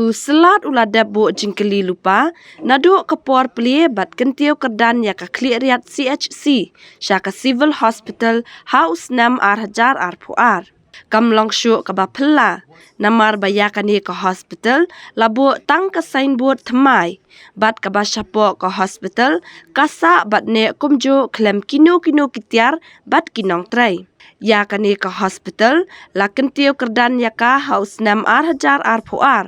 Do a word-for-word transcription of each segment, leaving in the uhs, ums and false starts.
U Slot u la dep buh jingkylli lypa naduh ka por plie bad kyntiew kyrdan ïa ka Khliehriat C H C sha ka Civil Hospital ha u snem ar hajar arphew ar. Kam long shuh kaba phylla, namar ba ïa kane ka hospital la buh tang ka signboard thymmai, bad kaba shapoh ka hospital ka sah bad neh kumjuh khlem kino kino ki tiar bad ki nongtrei. Ïa kane ka hospital la kyntiew kyrdan ïa ka ha u snem ar hajar arphew ar,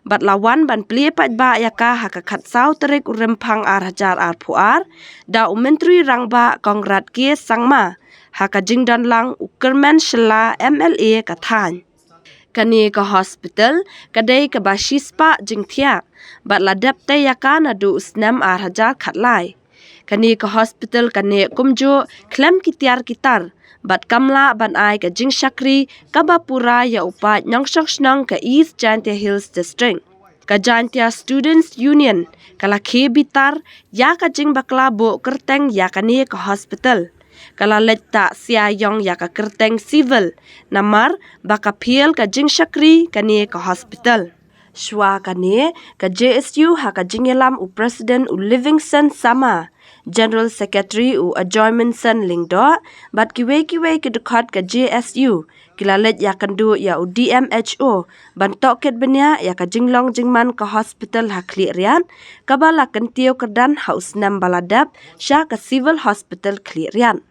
bad la wan ban plie paidbah ïa ka ha ka khatsaw tarik u Rymphang ar hajar arphew ar, da u Myntri Rangbah Conrad K Sangma, ha ka jingdon lang u Kyrmen Shylla M L A ka thaiñ. Kane ka hospital ka dei kaba shispah jingthiah, bad la dep tei ïa ka naduh u snem ar hajar khatlai. Kane ka hospital ka neh kumjuh khlem ki tiar ki tar, bad kam lah ban ai ka jingshakri kaba pura ïa u paid nongshong shnong ka East Jaintia Hills District. Ka Jaintia Students Union ka la khie bitar ïa ka jingbakla buh kyrteng ïa kane ka hospital. Ka la leit tah sia ïong ïa ka kyrteng Civil, namar ba ka phial ka jingshakri kane ka hospital. Shuwa kane, ka J S U ha ka jingïalam u President u Livingstone Sama, General Secretary u Ajoymenson Lyngdoh, bad kiwei kiwei ki dkhot ka J S U, ki la leit ïakynduh ïa u D M H O ban tohkit bniah ïa ka jinglong jingman ka hospital ha Khliehriat, kaba la kyntiew kyrdan ha u snem ba la dep sha ka Civil Hospital Khliehriat.